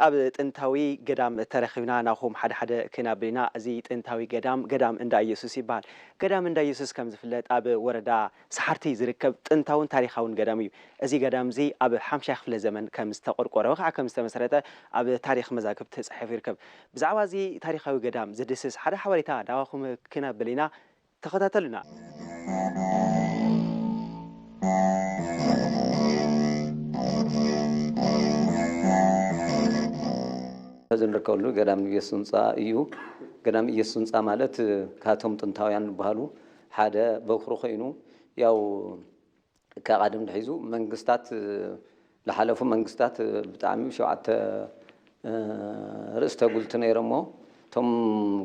ኣብ ጥንታዊ ገዳም ተረኺብና ናኹም ሓደ ሓደ ክነብልና። እዚ ጥንታዊ ገዳም፣ ገዳም እንዳ ኢየሱስ ይበሃል። ገዳም እንዳ ኢየሱስ ከም ዝፍለጥ ኣብ ወረዳ ሰሓርቲ ዝርከብ ጥንታውን ታሪኻውን ገዳም እዩ። እዚ ገዳም እዚ ኣብ ሓምሻይ ክፍለ ዘመን ከም ዝተቆርቆረ ወይ ከዓ ከም ዝተመሰረተ ኣብ ታሪኽ መዛግብቲ ተጻሒፉ ይርከብ። ብዛዕባ እዚ ታሪኻዊ ገዳም ዝድስስ ሓደ ሓበሬታ ናባኹም ክነብል ኢና። ተኸታተሉና። እዚ ንርከበሉ ገዳም ኢየሱስ ህንፃ እዩ። ገዳም ኢየሱስ ህንፃ ማለት ካቶም ጥንታውያን ዝበሃሉ ሓደ በኩሩ ኮይኑ፣ ያው ካብ ቀደም ድሒዙ መንግስታት፣ ዝሓለፉ መንግስታት ብጣዕሚ ሸውዓተ ርእስተ ጉልቲ ነይሮሞ። እቶም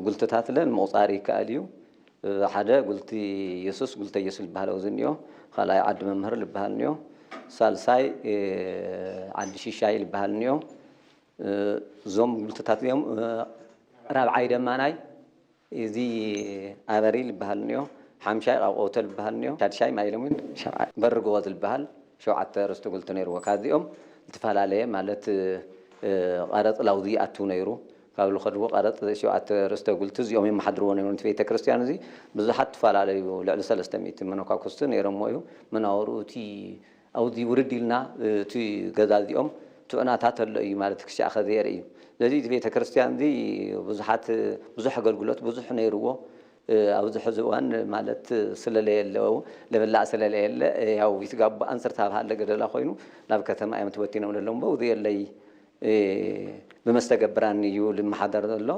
ጉልትታት ለ ንምቑፃር ይከኣል እዩ። ሓደ ጉልቲ የሱስ፣ ጉልተ የሱስ ዝበሃል ኣብዚ እኒኦ። ካልኣይ ዓዲ መምህር ዝበሃል እኒኦ። ሳልሳይ ዓዲ ሽሻይ ዝበሃል እኒኦ። እዞም ጉልትታት እዮም። ራብዓይ ደማናይ እዚ ኣበሪ ዝበሃል እኒኦ። ሓምሻይ ቃቆተል ዝበሃል እኒኦ። ሻድሻይ ማይለሙን ሻብዓይ በሪ ጎቦ ዝበሃል ሸውዓተ ርስቲ ጉልቲ ነይርዎ። ካብዚኦም ዝተፈላለየ ማለት፣ እ፣ ቀረጽ ላውዚ ይኣቱ ነይሩ። ካብ ዝኸድዎ ቀረጽ ሸውዓተ ርስተ ጉልቲ እዚኦም የመሓድርዎ ነይሩ። እቲ ቤተ ክርስቲያን እዚ ብዙሓት ዝተፈላለዩ ልዕሊ ሰለስተ ሚእቲ መነኳኩስቲ ነይሮሞ እዩ። መናውርኡ እቲ ኣብዚ ውርድ ኢልና፣ እ፣ እቲ ገዛ እዚኦም ትዑናታት ኣሎ እዩ ማለት ክሻዕ ከዘየርኢ እዩ። ስለዚ እቲ ቤተ ክርስቲያን እዚ ብዙሓት፣ ብዙሕ ኣገልግሎት ብዙሕ ነይርዎ። እ፣ ኣብዚ ሕዚ እዋን ማለት ስለለየለ፣ ለበላእ ስለለየለ፣ እ፣ ያው ይትጋቡ ኣንስርታ ብሃለ ገደላ ኮይኑ ናብ ከተማ እዮም ተበቲኖም ዘለዉ። በውዚ የለይ፣ እ፣ ብመስተገብራን እዩ ልመሓደር ዘሎ።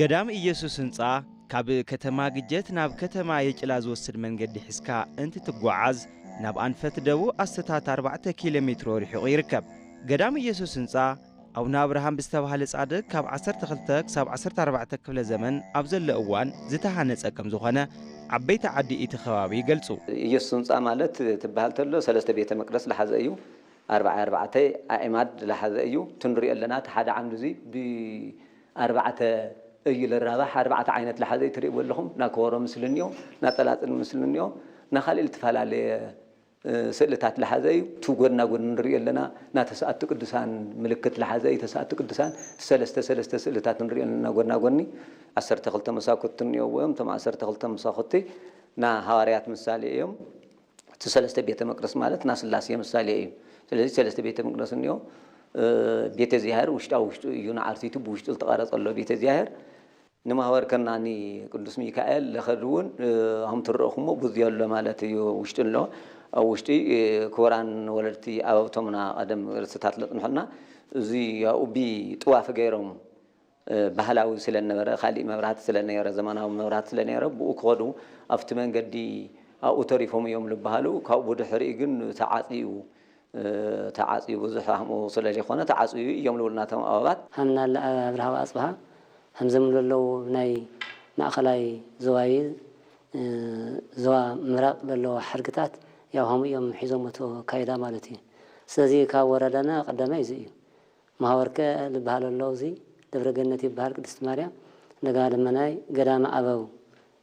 ገዳም ኢየሱስ ህንጻ ካብ ከተማ ግጀት ናብ ከተማ የጭላ ዝወስድ መንገዲ ሒዝካ እንትትጓዓዝ፣ ናብ ኣንፈት ደቡብ ኣስታት ኣርባዕተ ኪሎ ሜትሮ ርሒቑ ይርከብ። ገዳም ኢየሱስ ህንጻ ኣቡነ ኣብርሃም ብዝተባህለ ጻድቕ ካብ ዓሰርተ ክልተ ክሳብ ዓሰርተ ኣርባዕተ ክፍለ ዘመን ኣብ ዘሎ እዋን ዝተሃነጸ ከም ዝኾነ ዓበይቲ ዓዲ እቲ ከባቢ ይገልጹ። ኢየሱስ ህንጻ ማለት ትበሃል ተሎ ሰለስተ ቤተ መቅደስ ዝሓዘ እዩ። ኣርባዓ ኣርባዕተ ኣዕማድ ዝሓዘ እዩ። እቲ ንሪኦ ኣለና እቲ ሓደ ዓምዲ እዚ ብኣርባዕተ እዩ ዝራባሕ። ኣርባዕተ ዓይነት ዝሓዘ እዩ ትሪእዎ ኣለኹም። ናይ ከበሮ ምስሊ እኒኦ፣ ናይ ጸላጽል ምስሊ እኒኦ፣ ናይ ካልእ ዝተፈላለየ፣ እ፣ ስእልታት ዝሓዘ እዩ። እቲ ጎድና ጎድኒ ንሪኦ ኣለና ናይ ተስኣቲ ቅዱሳን ምልክት ዝሓዘ እዩ። ተስኣቲ ቅዱሳን ሰለስተ ሰለስተ ስእልታት ንሪኦ ኣለና ጎድና ጎድኒ። ዓሰርተ ክልተ መሳኩቲ እኒኦዎ እዮም። እቶም ዓሰርተ ክልተ መሳኩቲ ናይ ሃዋርያት ምሳሌ እዮም። እቲ ሰለስተ ቤተ መቅደስ ማለት ናይ ስላሴ ምሳሌ እዩ። ስለዚ ሰለስተ ቤተ መቅደስ እኒኦ፣ እ፣ ቤተ እግዚኣብሔር ውሽጣዊ ውሽጡ እዩ፣ ንዓርቲቱ ብውሽጡ ዝተቐረጸ ኣሎ ቤተ እግዚኣብሔር። ንማህበር ከናኒ ቅዱስ ሚካኤል ለኸድ እውን፣ እ፣ ከም ትረእኹሞ ብዙ ኣሎ ማለት እዩ። ውሽጢ ኣሎ። ኣብ ውሽጢ፣ እ፣ ክቡራን ወለድቲ ኣበብቶምና ቀደም ርስታት ለጽንሑልና፣ እዚ ኣብኡ ብጥዋፍ ገይሮም፣ እ፣ ባህላዊ ስለ ነበረ፣ ካሊእ መብራህቲ ስለ ነይረ፣ ዘመናዊ መብራህቲ ስለ ነይረ፣ ብኡ ክኸዱ ኣብቲ መንገዲ ኣብኡ ተሪፎም እዮም ዝበሃሉ። ካብኡ ብድሕሪኡ ግን ተዓጽዩ፣ እ፣ ተዓጽዩ ብዙሕ ኣህምኡ ስለ ዘይኮነ ተዓጽዩ እዮም ዝብሉና እቶም ኣባባት። ሃምናለ ኣብርሃ ኣጽብሃ ከምዞም ዘለዉ ናይ ማእኸላይ ዞባዊ፣ እ፣ ዞባ ምብራቕ ዘለዉ ሓድግታት ያው ሃምኡ እዮም ሒዞም እቲ ኣካይዳ ማለት እዩ። ስለዚ ካብ ወረዳና ቀዳማይ እዚ እዩ። መሃወርከ ዝበሃል ኣሎ፣ እዚ ደብረ ገነት ይበሃል፣ ቅድስት ማርያም፣ እንደገና ድማ ናይ ገዳመ ኣበው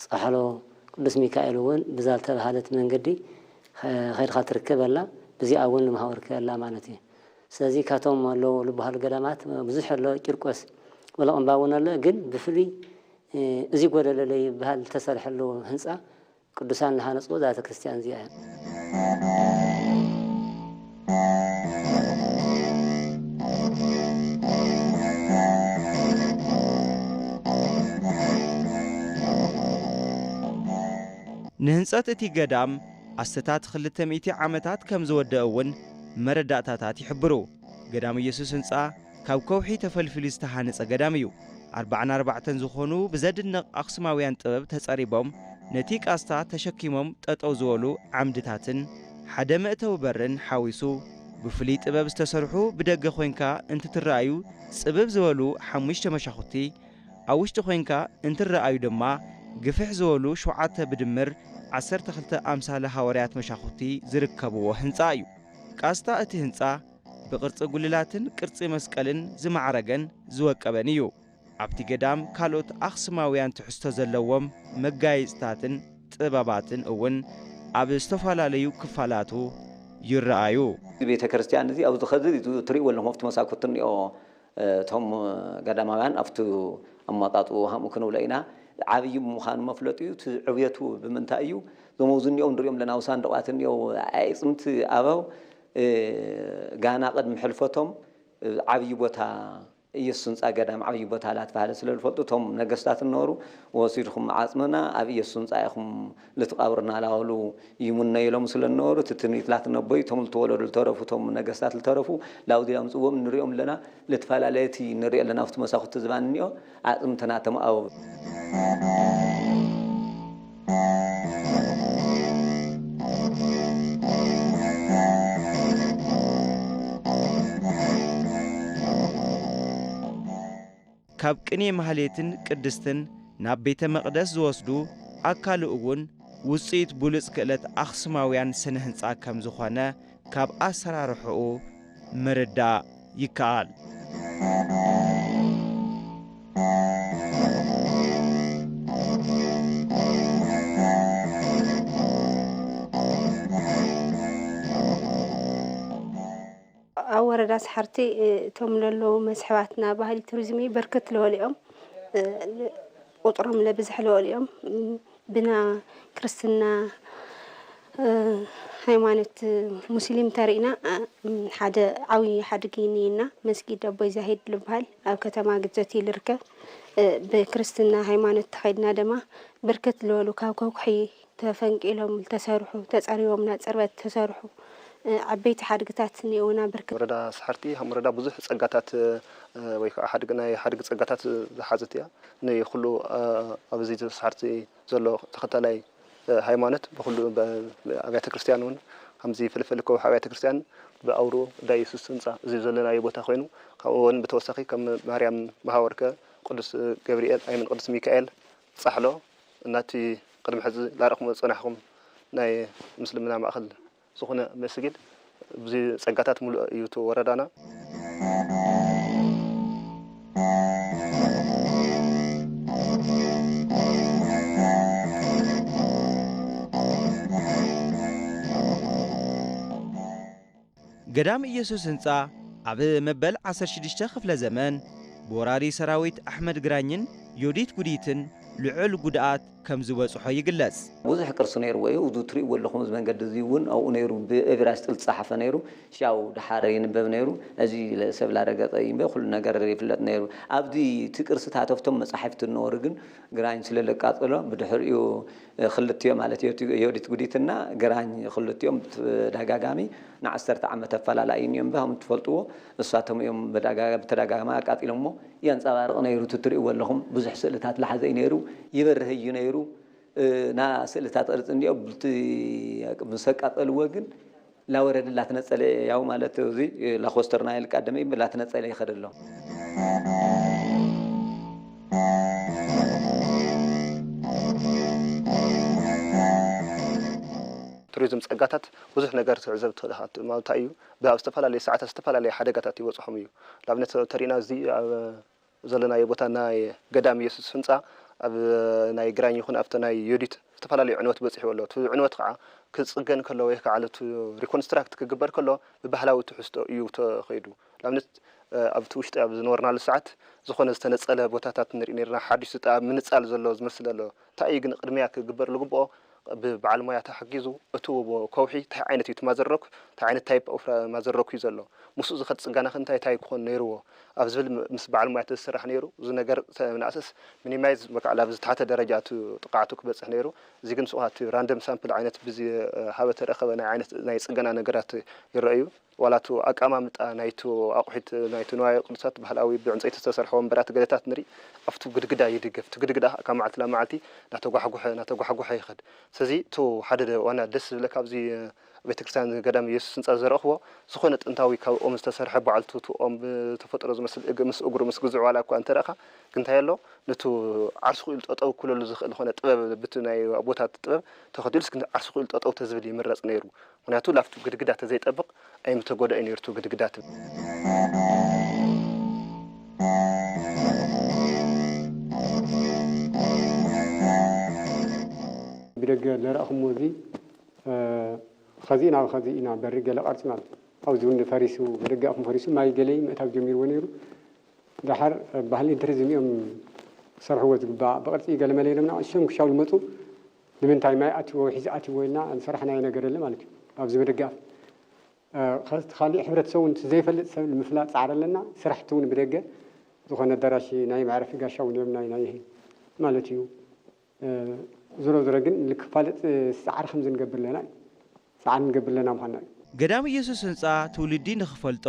ጻሕሎ ቅዱስ ሚካኤል እውን ብዛ ዝተባህለት መንገዲ ኸ-፣ ኸይድካ ትርከብ ኣላ። ብዚኣ እውን መሃወርከ ኣላ ማለት እዩ። ስለዚ ካቶም ኣለዉ ዝበሃሉ ገዳማት ብዙሕ ኣሎ፣ ቂርቆስ ወለቕምባ እውን ኣሎ፣ ግን ብፍሉይ፣ እ፣ እዚ ጎደለለ ይበሃል ዝተሰርሐሉ ህንጻ ቅዱሳን ዝሃነጽዎ እዛ ቤተ ክርስቲያን እዚኣ እያ። ንህንጸት እቲ ገዳም ኣስታት ክልተ ሚእቲ ዓመታት ከም ዝወደአ እውን መረዳእታታት ይሕብሩ። ገዳም ኢየሱስ ህንጻ ካብ ከውሒ ተፈልፊሉ ዝተሃነጸ ገዳም እዩ። ኣርባዓን ኣርባዕተን ዝኾኑ ብዘድንቕ ኣኽሱማውያን ጥበብ ተጸሪቦም ነቲ ቃስታ ተሸኪሞም ጠጠው ዝበሉ ዓምድታትን ሓደ መእተዊ በርን ሓዊሱ ብፍሉይ ጥበብ ዝተሰርሑ ብደገ ኮይንካ እንትትረኣዩ ጽብብ ዝበሉ ሓሙሽተ መሻኹቲ፣ ኣብ ውሽጢ ኮይንካ እንትረኣዩ ድማ ግፍሕ ዝበሉ ሸውዓተ ብድምር ዓሰርተ ክልተ ኣምሳለ ሃዋርያት መሻኹቲ ዝርከብዎ ህንጻ እዩ። ቃስታ እቲ ህንጻ ብቅርጺ ጉልላትን ቅርጺ መስቀልን ዝማዕረገን ዝወቀበን እዩ። ኣብቲ ገዳም ካልኦት ኣኽሱማውያን ትሕዝቶ ዘለዎም መጋየጽታትን ጥበባትን እውን ኣብ ዝተፈላለዩ ክፋላቱ ይረኣዩ። ቤተ ክርስቲያን እዚ ኣብዚ ኸዚ ትሪእዎ ኣለኹም ኣብቲ መሳኩቲ እኒኦ እቶም ገዳማውያን ኣብቲ ኣመጣጥኡ ሃምኡ ክንብሎ ኢና። ዓብዪ ምዃኑ መፍለጢኡ እቲ ዕብየቱ ብምንታይ እዩ? እዞም ኣብዚ እኒኦም ንሪኦም ኣለና፣ ኣብ ሳንዱቓት እኒኦ ኣዕፅምቲ ኣበው፣ እ፣ ጋና ቅድሚ ሕልፈቶም፣ እ፣ ዓብዪ ቦታ፣ ኢየሱስ ህንፃ ገዳም ዓብዪ ቦታ ላተባህለ ስለ ዝፈልጡ፣ እቶም ነገስታት ነበሩ፣ "ወሲድኹም ዓፅምና ኣብ ኢየሱስ ህንፃ ኢኹም ልትቓብርና" ላበሉ ይሙነዩ ኢሎም ስለ ዝነበሩ፣ እቲ ትንቢት ላትነበዩ፣ እቶም ዝተወለዱ ዝተረፉ፣ እቶም ነገስታት ዝተረፉ፣ ላውዚ ኣምፅዎም ንሪኦም ኣለና። ልትፈላለየ እቲ ንሪኦ ኣለና፣ ኣብቲ መሳኹቲ ዝባን እኒኦ፣ ዓፅምትና ተማእው። ካብ ቅኔ ማህሌትን ቅድስትን ናብ ቤተ መቕደስ ዝወስዱ ኣካሉ እውን ውፅኢት ብሉፅ ክእለት ኣኽሱማውያን ስነ ህንፃ ከም ዝኾነ ካብ ኣሰራርሕኡ ምርዳእ ይከኣል። ኣብ ወረዳ ሰሓርቲ እቶም ለለዉ መስሕባትና ባህሊ ቱሪዝም እዩ ብርክት ልበሉ እዮም። ቁጥሮም ለብዝሕ ልበሉ እዮም። ብና ክርስትና ሃይማኖት ሙስሊም ተሪእና ሓደ ዓብዪ ሓድጊ እኒና መስጊድ ኣቦይ ዛሂድ ልበሃል ኣብ ከተማ ግዘቲ ልርከብ። ብክርስትና ሃይማኖት ተኸይድና ድማ ብርክት ልበሉ ካብ ከኩሒ ተፈንቂሎም ዝተሰርሑ፣ ተጸሪቦም ናብ ጽርበት ዝተሰርሑ፣ እ፣ ዓበይቲ ሓድግታት እኒኦውና ብርክት። ወረዳ ሰሓርቲ ከም ወረዳ ብዙሕ ጸጋታት፣ እ፣ ወይ ከዓ ሓድግ-፣ ናይ ሓድጊ ጸጋታት ዝሓዘት እያ። ንኹሉ፣ እ፣ ኣብዚ ሰሓርቲ ዘሎ ተኸታላይ፣ እ፣ ሃይማኖት ብኹሉ በ-፣ ኣብያተ ክርስቲያን እውን ከምዚ ፍልፍል ከውሒ ኣብያተ ክርስቲያን ብኣውሮ እንዳ ኢየሱስ ህንጻ እዚ ዘለናዮ ቦታ ኮይኑ ካብኡ እውን ብተወሳኺ ከም ማርያም መሃወርከ ቅዱስ ገብርኤል ኣይምን ቅዱስ ሚካኤል ጻሕሎ እናቲ ቅድሚ ሕዚ ላረእኹም ዝጸናሕኹም ናይ ምስልምና ማእኸል ዝኾነ መስጊድ ብዙ ጸጋታት ምሉእ እዩ እቲ ወረዳና። ገዳም ኢየሱስ ህንጻ ኣብ መበል ዓሰርተ ሽዱሽተ ክፍለ ዘመን ብወራሪ ሰራዊት ኣሕመድ ግራኝን ዮዲት ጉዲትን ልዑል ጉድኣት ከም ዝበጽሖ ይግለጽ። ብዙሕ ቅርሲ ነይርዎ እዩ። እዚ ትሪእዎ ኣለኹም፣ እዚ መንገዲ እዚ እውን ኣብኡ ነይሩ፣ ብእብራይስጢ ዝተጻሕፈ ነይሩ። ሻው ደሓር ይንበብ ነይሩ። እዚ ሰብ ላረገጠ ይንበብ፣ ኩሉ ነገር ይፍለጥ ነይሩ። ኣብዚ እቲ ቅርስታት ኣብቶም መጻሕፍቲ ዝነበሩ ግን ግራኝ ስለ ለቃጸሎ፣ ብድሕሪኡ ክልቲኦም ማለት ዮዲት ጉዲትና ግራኝ ክልቲኦም ብተደጋጋሚ ንዓሰርተ ዓመት ኣፈላላይ እዩ ነይሩ እምበር፣ ከም ትፈልጥዎ ንሳቶም እዮም ብተደጋጋሚ ኣቃጺሎሞ። የንጸባርቕ ነይሩ፣ እቲ ትርእይዎ ኣለኹም ብዙሕ ስእልታት ዝሓዘ እዩ ነይሩ፣ ይበርህ እዩ ነይሩ። ና ስእልታት ቅርጺ እንዲኦ ምስ ኣቃጸልዎ ግን ላወረድ ላትነጸለ ያው ማለት እዚ ላኮስተር ናይ ልቃደመ ይብል ላትነጸለ ይኸደሎ። ቱሪዝም ጸጋታት ብዙሕ ነገር ትዕዘብ ትኽእል ኢኻ። እቲ ማለት እንታይ እዩ? ኣብ ዝተፈላለዩ ሰዓታት ዝተፈላለዩ ሓደጋታት ይበጽሖም እዩ። ንኣብነት ተሪእና እዚ ኣብ ዘለናዮ ቦታ ናይ ገዳም ኢየሱስ ህንጻ ኣብ ናይ ግራኝ ይኹን ኣብቲ ናይ ዮዲት ዝተፈላለዩ ዕንወት በጺሕዎ ኣሎ። እቲ ዕንወት ከዓ ክጽገን ከሎ ወይ ከዓ እቲ ሪኮንስትራክት ክግበር ከሎ ብባህላዊ ትሕዝቶ እዩ ተኸይዱ። ንኣብነት ኣብቲ ውሽጢ ኣብ ዝነበርናሉ ሰዓት ዝኾነ ዝተነጸለ ቦታታት ንርኢ ነርና። ሓዲሽ ዝጠ-፣ ኣብ ምንጻል ዘሎ ዝመስል ኣሎ። እንታይ እዩ ግን ቅድሚያ ክግበር ዝግብኦ? ብበዓል ሞያ ተሓጊዙ እቲ ከውሒ እንታይ ዓይነት እዩ እቲ ማዘሮክ፣ እንታይ ዓይነት ታይፕ ኦፍ ማዘሮክ እዩ ዘሎ፣ ምስኡ ዝኸድ ጽገና ከ እንታይ እንታይ ክኾን ነይርዎ ኣብ ዝብል ምስ በዓል ሞያ ተዝስራሕ ነይሩ። እዚ ነገር ምንኣሰስ ሚኒማይዝ ወይከዓ ናብ ዝተሓተ ደረጃ እቲ ጥቕዓቱ ክበጽሕ ነይሩ። እዚ ግን ስቑ እቲ ራንደም ሳምፕል ዓይነት ብዝሃበ ተረኸበ ናይ ዓይነት ናይ ጽገና ነገራት ይረኣዩ። ዋላ እቲ ኣቀማምጣ ናይቲ ኣቑሑት ናይቲ ንዋየ ቅዱሳት ባህላዊ ብዕንፀይቲ ዝተሰርሐ ወንበራት ገለታት ንርኢ ኣብቲ ግድግዳ ይድገፍ። እቲ ግድግዳ ካብ መዓልቲ ናብ መዓልቲ እናተጓሕጎሐ እናተጓሕጎሐ ይኸድ። ስለዚ እቲ ሓደ ዋና ደስ ዝብለካ ኣብዚ ቤተክርስትያን ገዳም ኢየሱስ ህንፃ ዝረእኽዎ ዝኾነ ጥንታዊ ካብ ኦም ዝተሰርሐ ባዕልቱ እቲ ኦም ብተፈጥሮ ዝመስል እግ-፣ ምስ እግሩ ምስ ግዝዑ ዋላ እኳ እንተረእኻ ግን እንታይ ኣሎ ነቲ ዓርሱ ክኢሉ ጠጠው ክብለሉ ዝኽእል ዝኾነ ጥበብ ብቲ ናይ ኣቦታት ጥበብ ተኸቲሉ እስኪ ዓርሱ ክኢሉ ጠጠው ተዝብል ይምረፅ ነይሩ። ምኽንያቱ ላፍቱ ግድግዳ ተዘይጠብቕ ኣይምተጎደኣይ ነይሩ እቲ ግድግዳ ትብል። ደገ ለረእኹሞ እዚ ኸዚ ናብ ኸዚ ኢና በሪ ገለ ቅርፂ ማለት ኣብዚ እውን ፈሪሱ ብደገ ኣኹም ፈሪሱ ማይ ገለ ምእታው ጀሚርዎ ነይሩ። ዳሓር ባህልን ቱሪዝም እዮም ክሰርሕዎ ዝግባእ ብቅርፂ ገለ መለ ኢሎምና እሶም ክሻው ዝመፁ ንምንታይ ማይ ኣትዎ ውሒዝ ኣትዎ ኢልና ዝሰራሕናዮ ነገር የለ ማለት እዩ። ኣብዚ ብደገ ኣፍ ኸዚ ካሊእ ሕብረተሰብ እውን ዘይፈልጥ ሰብ ንምፍላጥ ፃዕሪ ኣለና። ስራሕቲ እውን ብደገ ዝኾነ ኣዳራሽ ናይ መዕረፊ ጋሻ እውን እዮም ናይ ናይ ማለት እዩ። ዝሮ ዝሮ ግን ልክፋለጥ ፃዕሪ ከም ዝንገብር ኣለና እዩ። ፃዕሪ ንገብር ኣለና ምኳንና እዩ። ገዳም ኢየሱስ ህንፃ ትውልዲ ንኽፈልጦ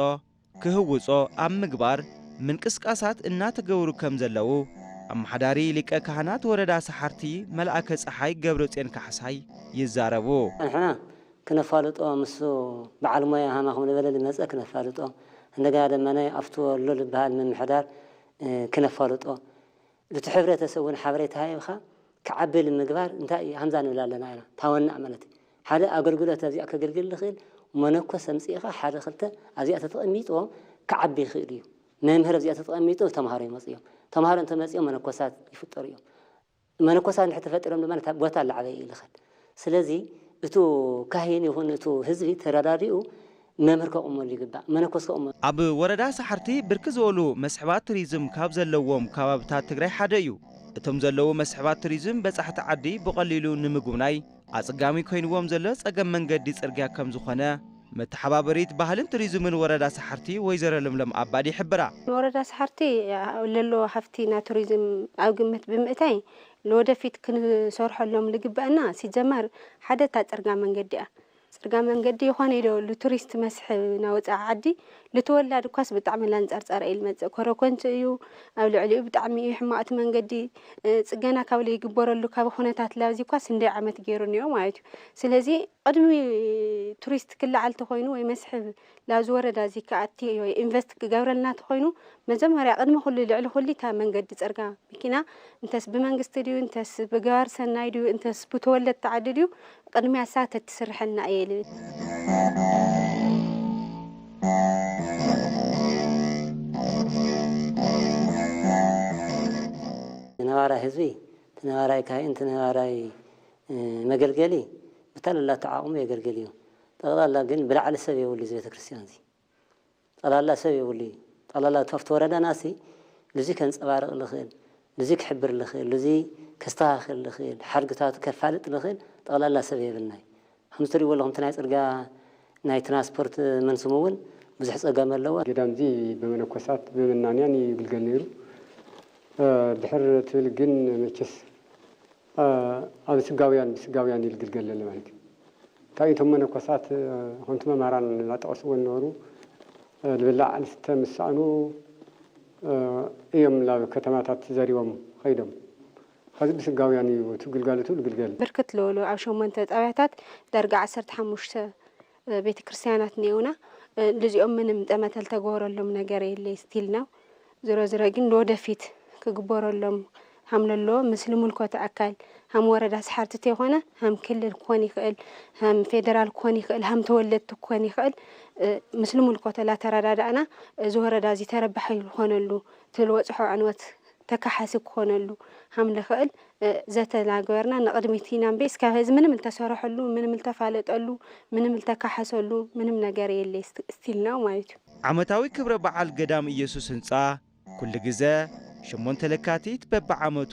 ክህውጾ ኣብ ምግባር ምንቅስቃሳት እናተገብሩ ከም ዘለዉ ኣመሓዳሪ ሊቀ ካህናት ወረዳ ሰሓርቲ መልኣከ ፀሓይ ገብረጽዮን ካሕሳይ ይዛረቡ። ንሕና ክነፋልጦ ምስ በዓል ሞያ ሃማኹም ዝበለ ዝመፀ ክነፋልጦ እንደገና ድማ ናይ ኣፍትዎ ኣሎ ዝበሃል ምምሕዳር ክነፋልጦ እቲ ሕብረተሰብ እውን ሓበሬታ ሃይብካ ክዓቢ ንምግባር እንታይ እዩ ሃምዛ ንብል ኣለና ኢና ታወናዕ ማለት እዩ ሓደ ኣገልግሎት ኣብዚኣ ከገልግል ዝኽእል መነኮስ ኣምፂእኻ ሓደ ክልተ ኣብዚኣ ተተቐሚጥዎም ክዓቢ ይኽእል እዩ መምህር ኣብዚኣ ተተቐሚጡ ተምሃሮ ይመፅኡ እዮም ተምሃሮ እንተመፅኦም መነኮሳት ይፍጠሩ እዮም መነኮሳት እንድሕር ተፈጢሮም ድማ ነታ ቦታ ኣላዕበ እዩ ዝኸድ ስለዚ እቱ ካህን ይኹን እቱ ህዝቢ ተረዳዲኡ መምህር ከቑመሉ ይግባእ መነኮስ ከቑመሉ ኣብ ወረዳ ሰሓርቲ ብርክት ዝበሉ መስሕባት ቱሪዝም ካብ ዘለዎም ከባብታት ትግራይ ሓደ እዩ። እቶም ዘለዉ መስሕባት ቱሪዝም በፃሕቲ ዓዲ ብቐሊሉ ንምጉብናይ ኣፀጋሚ ኮይንዎም ዘሎ ፀገም መንገዲ ፅርግያ ከም ዝኾነ መተሓባበሪት ባህልን ቱሪዝምን ወረዳ ሰሓርቲ ወይዘሮ ለምለም ኣባዲ ይሕብራ። ንወረዳ ሰሓርቲ ለለዎ ሃፍቲ ናይ ቱሪዝም ኣብ ግምት ብምእታይ ንወደፊት ክንሰርሐሎም ዝግበአና ሲጀመር ሓደ እታ ፅርጋ መንገዲ እያ። ፅርጋ መንገዲ ይኾነ ኢዶ ልቱሪስት መስሕብ ናወፃኢ ዓዲ ልተወላድ እኳስ ብጣዕሚ ላንፀርፀረ እዩ ልመፅእ። ኮረኮንች እዩ፣ ኣብ ልዕሊኡ ብጣዕሚ እዩ ሕማቕ እቲ መንገዲ። ፅገና ካብ ለይግበረሉ ካብ ኩነታት ላብዚ እኳስ እንደ ዓመት ገይሩ እኒኦ ማለት እዩ። ስለዚ ቅድሚ ቱሪስት ክለዓል ተኾይኑ ወይ መስሕብ ላብዚ ወረዳ እዚ ክኣቲ ወይ ኢንቨስት ክገብረልና ተኾይኑ መጀመርያ ቅድሚ ኩሉ ልዕሊ ኩሉ እታ መንገዲ ፅርጋ መኪና እንተስ ብመንግስቲ ድዩ እንተስ ብገባር ሰናይ ድዩ እንተስ ብተወለድቲ ዓዲ ድዩ ቅድሚያ እሳ ተትስርሐልና እየ ልብል። ነባራይ ህዝቢ እቲ ነባራይ ካህን እቲ ነባራይ መገልገሊ ብታለላ ተዓቕሙ የገልግል እዩ። ጠቕላላ ግን ብላዕሊ ሰብ የብሉ እዚ ቤተክርስትያን እዚ። ጠቕላላ ሰብ የብሉ እዩ። ጠቕላላ ካብቲ ወረዳና ሲ ልዚ ከንፀባርቕ ልኽእል፣ ልዚ ክሕብር ልኽእል፣ ልዚ ከስተኻኽል ልኽእል፣ ሓድግታቱ ከፋልጥ ልኽእል ጠቕላላ ሰብ የብልና እዩ። ከምዚ ትሪእዎ ኣለኹም እቲ ናይ ፅርግያ ናይ ትራንስፖርት መንስሙ እውን ብዙሕ ፀገም ኣለዎ። ገዳም እዚ ብመነኮሳት ብመናንያን ይግልገል ነይሩ። ድሕር ትብል ግን መቸስ ኣብ ስጋውያን ብስጋውያን ይልግልገል ዘሎ ማለት እዩ። እንታይ እቶም መነኮሳት ከምቲ መምህራን እናጠቐስዎ ዝነበሩ ዝብላዕ ዝስተ ምስ ሰኣኑ እዮም ናብ ከተማታት ዘሪቦም ከይዶም። ኸዚ ብስጋውያን እዩ እቲ ግልጋሎቱ ዝግልገል። ብርክት ዝበሉ ኣብ ሸሞንተ ጣብያታት ዳርጋ ዓሰርተ ሓሙሽተ ቤተ ክርስቲያናት እኒኦና። ልዚኦም ምንም ጠመተ ልተገበረሎም ነገር የለ ስቲል ነው። ዝሮ ዝሮ ግን ለወደፊት ክግበረሎም ሃም ለሎ ምስ ልምልኮተ ኣካል ሃም ወረዳ ሰሓርቲ ተይኮነ ሃም ክልል ክኾን ይኽእል ሃም ፌደራል ክኾን ይኽእል ሃም ተወለድቲ ክኾን ይኽእል ምስ ልምልኮተ ላተረዳዳእና እዚ ወረዳ እዚ ተረባሒ ዝኾነሉ ትልወፅሖ ዕንወት ተካሓሲ ክኾነሉ ሃም ልኽእል ዘተ ናገበርና ንቕድሚት ኢና እምበይ እስካብ ሕዚ ምንም ልተሰርሐሉ ምንም ልተፋለጠሉ ምንም ልተካሓሰሉ ምንም ነገር የለ ስቲል ነው ማለት እዩ። ዓመታዊ ክብረ በዓል ገዳም ኢየሱስ ህንጻ ኩሉ ግዘ ሸሞንተ ለካቲት በብዓመቱ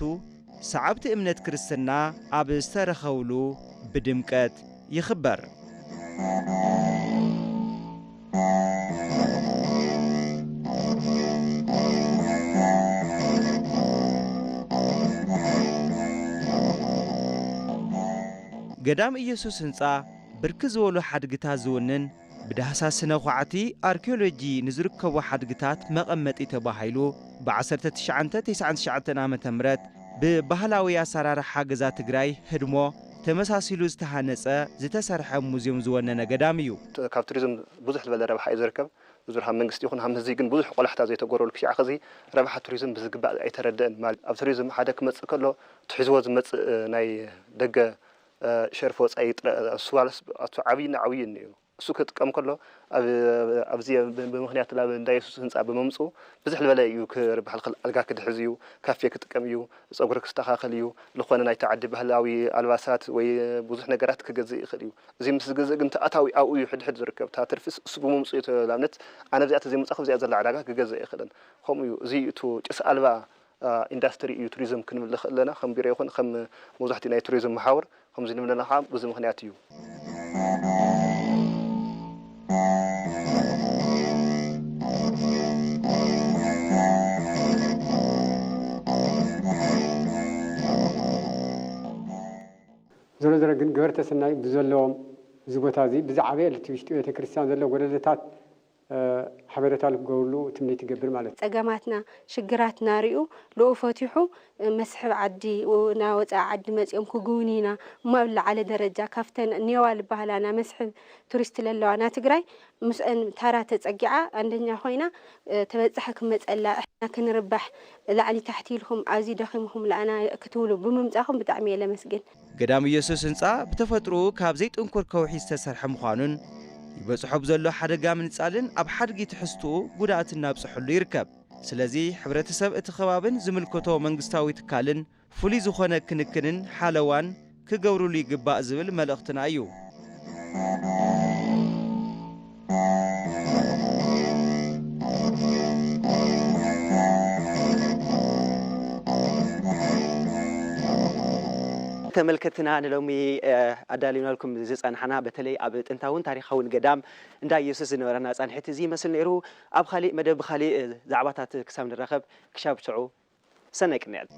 ሰዓብቲ እምነት ክርስትና ኣብ ዝተረኸብሉ ብድምቀት ይኽበር። ገዳም ኢየሱስ ህንፃ ብርክት ዝበሉ ሓድግታት ዝውንን ብዳህሳስ ስነ ኳዕቲ ኣርኪዮሎጂ ንዝርከቡ ሓድግታት መቐመጢ ተባሂሉ ብ ዓሰርተ ትሽዓተ ተስዓን ትሽዓተን ዓመተ ምህረት ብባህላዊ ኣሰራርሓ ገዛ ትግራይ ህድሞ ተመሳሲሉ ዝተሃነፀ ዝተሰርሐ ሙዝየም ዝወነነ ገዳም እዩ። ካብ ቱሪዝም ብዙሕ ዝበለ ረብሓ እዩ ዝርከብ። ብዙር ሃም መንግስቲ ይኹን ሃም ህዝቢ ግን ብዙሕ ቆላሕታ ዘይተገበረሉ ክሻዕ ኸዚ ረብሓ ቱሪዝም ብዝግባእ ኣይተረደእን። ማለት ኣብ ቱሪዝም ሓደ ክመፅእ ከሎ እቲ ሒዝዎ ዝመፅእ ናይ ደገ ሸርፊ ወፃኢ ጥረ እሱ ዋለስ ኣቱ ዓብይና ዓብይ እኒኡ እሱ ክጥቀም ከሎ ኣብ ኣብዚ ብምኽንያት ናብ እንዳ የሱስ ህንፃ ብምምፅኡ ብዝሕ ዝበለ እዩ ክርባሕ ዝኽእል። ኣልጋ ክድሕዝ እዩ፣ ካፌ ክጥቀም እዩ፣ ፀጉሪ ክስተኻኸል እዩ፣ ዝኾነ ናይቲ ዓዲ ባህላዊ ኣልባሳት ወይ ብዙሕ ነገራት ክገዝእ ይኽእል እዩ። እዚ ምስ ዝገዝእ ግን ተኣታዊ ኣብኡ እዩ ሕድሕድ ዝርከብ። እታ ትርፊስ እሱ ብምምፅኡ እዩ። ንኣብነት ኣነ ኣብዚኣ ተዘይምፃኹ ኣብዚኣ ዘላ ዕዳጋ ክገዝእ ኣይኽእልን። ከምኡ እዩ። እዚ እቲ ጭስ ኣልባ ኢንዳስትሪ እዩ ቱሪዝም ክንብል ንኽእል ኣለና። ከም ቢሮ ይኹን ከም መብዛሕትኡ ናይ ቱሪዝም መሓውር ከምዚ ንብለና ከዓ በዚ ምኽንያት እዩ። ዞሮ ዞሮ ግን ገበርተ ሰናይ ብዘለዎም እዚ ቦታ እዚ ብዛዕባ እቲ ውሽጢ ቤተክርስትያን ዘሎ ጎደለታት ሓበሬታ ክገብርሉ ትምኒት ይገብር ማለት እዩ። ጸገማትና ሽግራትና ሪኡ ልኡ ፈቲሑ መስሕብ ዓዲ ናብ ወፃኢ ዓዲ መፂኦም ክጉብንዩና እሞ ኣብ ዝለዓለ ደረጃ ካብተን እኒአዋ ዝበሃላ ናይ መስሕብ ቱሪስት ለለዋ ናይ ትግራይ ምስአን ታራ ተፀጊዓ ኣንደኛ ኮይና ተበፃሒ ክመፀላ እሕና ክንርባሕ ላዕሊ ታሕቲ ኢልኩም ኣዚ ደኺምኹም ለኣና ክትብሉ ብምምፃኹም ብጣዕሚ እየ ለመስግን። ገዳም ኢየሱስ ህንፃ ብተፈጥሮኡ ካብ ዘይጥንኩር ከውሒ ዝተሰርሐ ምዃኑን ይበፅሖ ብዘሎ ሓደጋ ምንፃልን ኣብ ሓድጊ ትሕዝትኡ ጉድኣት እናብፅሐሉ ይርከብ። ስለዚ ሕብረተሰብ እቲ ከባብን ዝምልከቶ መንግስታዊ ትካልን ፍሉይ ዝኾነ ክንክንን ሓለዋን ክገብሩሉ ይግባእ ዝብል መልእኽትና እዩ። ተመልከትና ንሎሚ ኣዳሊናልኩም ዝፀናሕና በተለይ ኣብ ጥንታውን ታሪኻውን ገዳም እንዳ ኢየሱስ ዝነበረና ፃንሒት እዚ ይመስል ነይሩ። ኣብ ካሊእ መደብ ብካሊእ ዛዕባታት ክሳብ ንራኸብ ክሻብ ሽዑ ሰናይ ቅንያት።